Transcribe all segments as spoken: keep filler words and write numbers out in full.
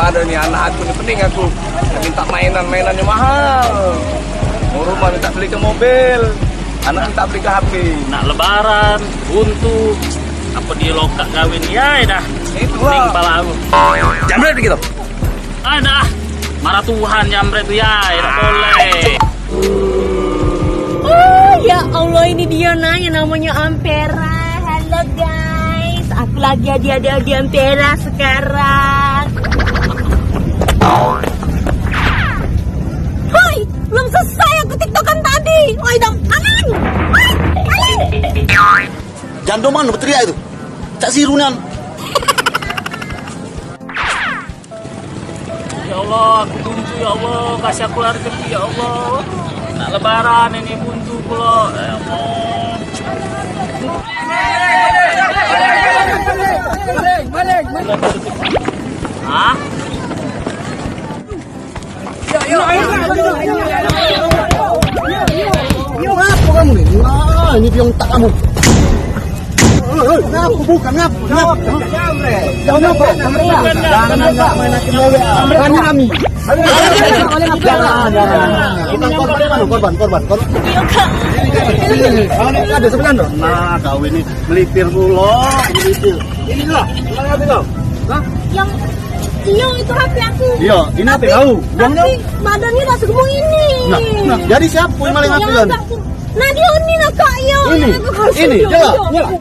Aduh, ni anak aku ni pening aku. Dia minta mainan, mainan yang mahal. Mau rumah minta beli ke mobil. Anak minta beli ke H P. Nak lebaran, buntu. Apa dia lokak kawin? Ya, ya dah. Itu pening lah. Kepala aku. Jambret gitu. Ah, dah. Marah Tuhan jambret tu, ya, ya dah boleh. Oh, ya Allah, ini dia nah yang namanya Ampera. Halo guys, aku lagi adi-adi Ampera sekarang. Hai, belum selesai aku tiktokan tadi. Oi, dong, Aling. Hai, Aling. Jando mano beteriak itu? Cak sirunan. Ya Allah, aku buntu, ya Allah, kasih aku rezeki, ya Allah. Nak lebaran ini buntu pula, ya Allah. Hah? Ngapo kamu ni? Wah, ini biang tak kamu. Ngapo? Bukan ngapo? Ngapo? Jangan ngapo? Jangan ngapo? Jangan ngapo? Jangan kami. Jangan, jangan. Kita korban mana? Korban, korban, korban. Ada sebelah tu. Nah, kau ini melipir pula, melipir. Ini lah, sebelah tu. Hah? Yang iyo itu H P aku. Iyo, ini H P kau. Tapi badannya dah segemuk ini. Nah, nah, jadi siapa yang maling H P kan? Nah, dia ni lah, Kak, iyo. Ini, ini, dia lah, dia lah.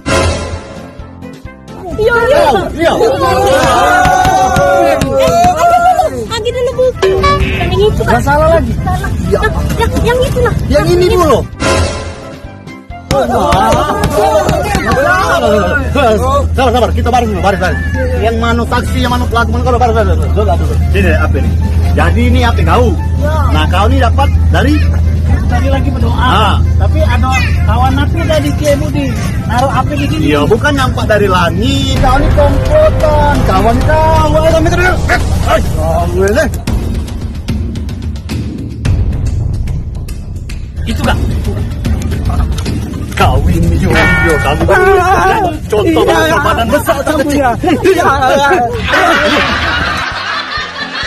Iyo, iyo. Iyo. Eh, aduh, aduh, aduh. Lagi dulu, Bu. Yang ini itu, Kak. Dah salah lagi. Salah. Ya. Yang, yang, yang itu lah. Yang ini dulu. Sabar, sabar, kita baris dulu, baris, baris. Yang mano saksi, yang mano pelaku, mano kalau baris, baris, baris. Dulu, dulu. Sini, H P ni. Jadi ini H P kau. Nah, kau ni dapat dari tadi lagi berdoa. Ah. Tapi ada kawan aku dari Cie Budi naruh H P di sini. Iya, bukan nampak dari langit. Kau ni kompotan, kawan kau. Ayo, kami terus. Hai, kau ni. Itu, Kak. Kawin yo, yo, kamu. Contoh badan besar kamu ya. Iya.